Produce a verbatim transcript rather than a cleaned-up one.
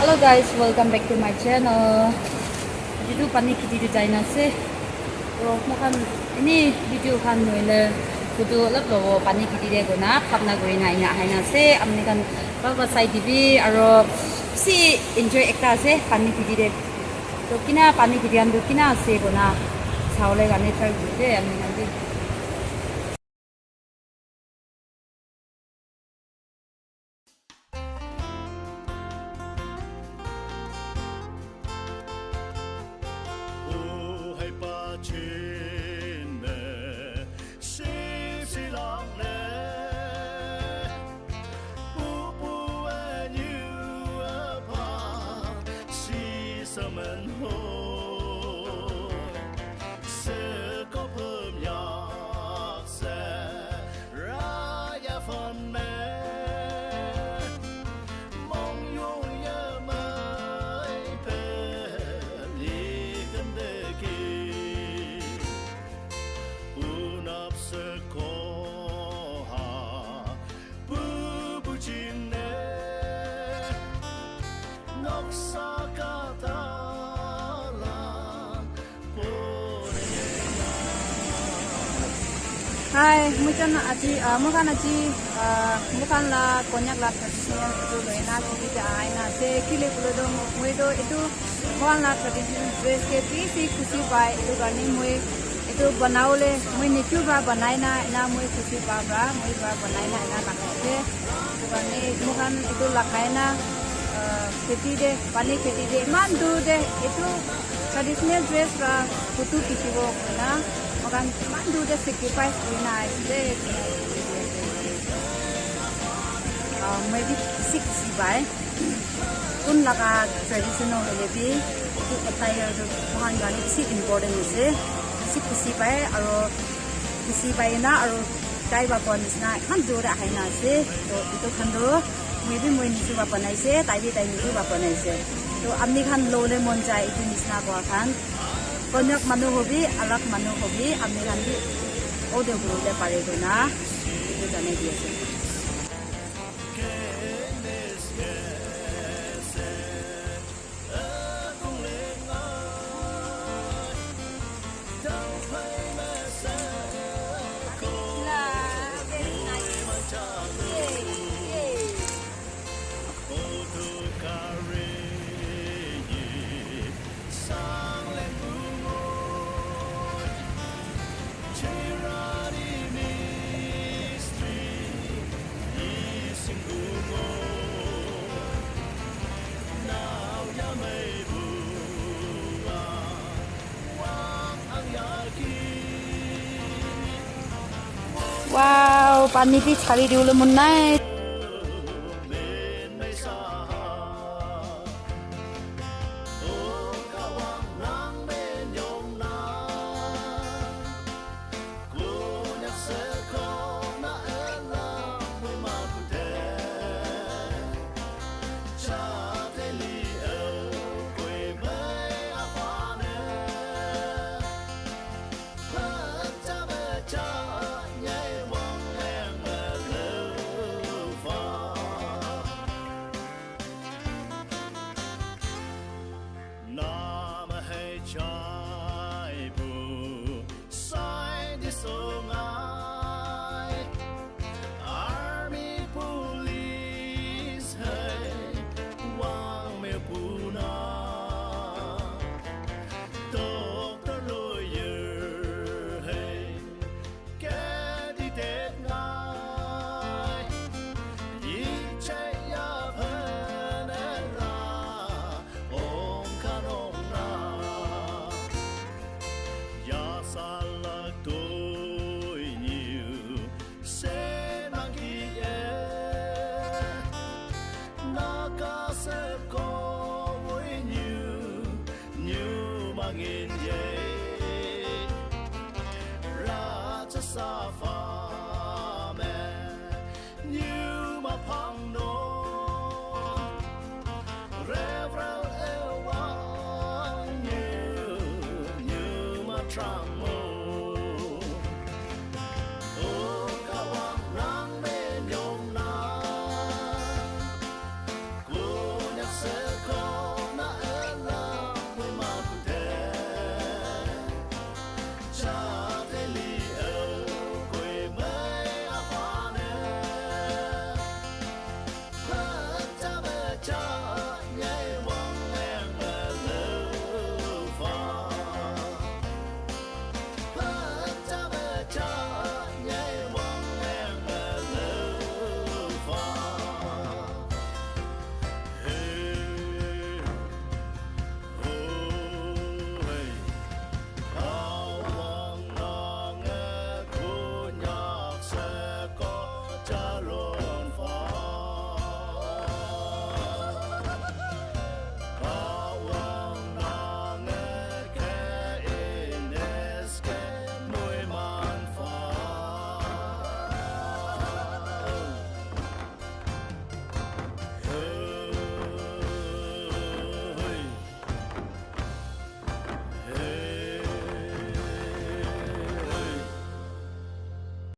Hello guys, welcome back to my channel. Etu pani kheti te jai na ase. To moikhan ini video khan nohoile photo olop lobo pani kheti te koina bhabna kurina ena ahina ase. Apni khan bhal para sai dibi aro bishi enjoy ekta ase pani kheti te. To kina pani kheti khan tu kina ase koina sabole karne try kurite apni khan bi. Hi, moikhan aji, ah, moikhan aji, ah, moikhan la Konyak la traditional etu loina kheti te ahina ase, kile koile toh moi toh etu moikhan la traditional dress ke bishi khushi pai, etu karne moi etu banabole moi nichu para banai na, ena moi khushi pa para moi para banai na ena lagai ase. Etu karne moikhan etu lagai na, ah, kheti te, pani kheti te, eman dur te etu traditional dress para photo khichibo koina, moikhan eman dur te sacrifice kurina ahise de. Ah, moi bi bishi khushi pai. Kun laga traditional hoile bi, etu attire tu moikhan karne bishi important ase. Bishi khushi pai, aro khushi pai na, aro tai para koa nishina eman dur te ahina ase. To etu khan tu moi bi moi nichu para banai se, tai bi tai nichu para banai se. To apni khan lole mon jai etu nishina koa khan. Konyak manu hobi, alag manu hobi, apni khan bi order kuribole pare koina etu janai di ase. Wow, pani bi chari dibole mon nai.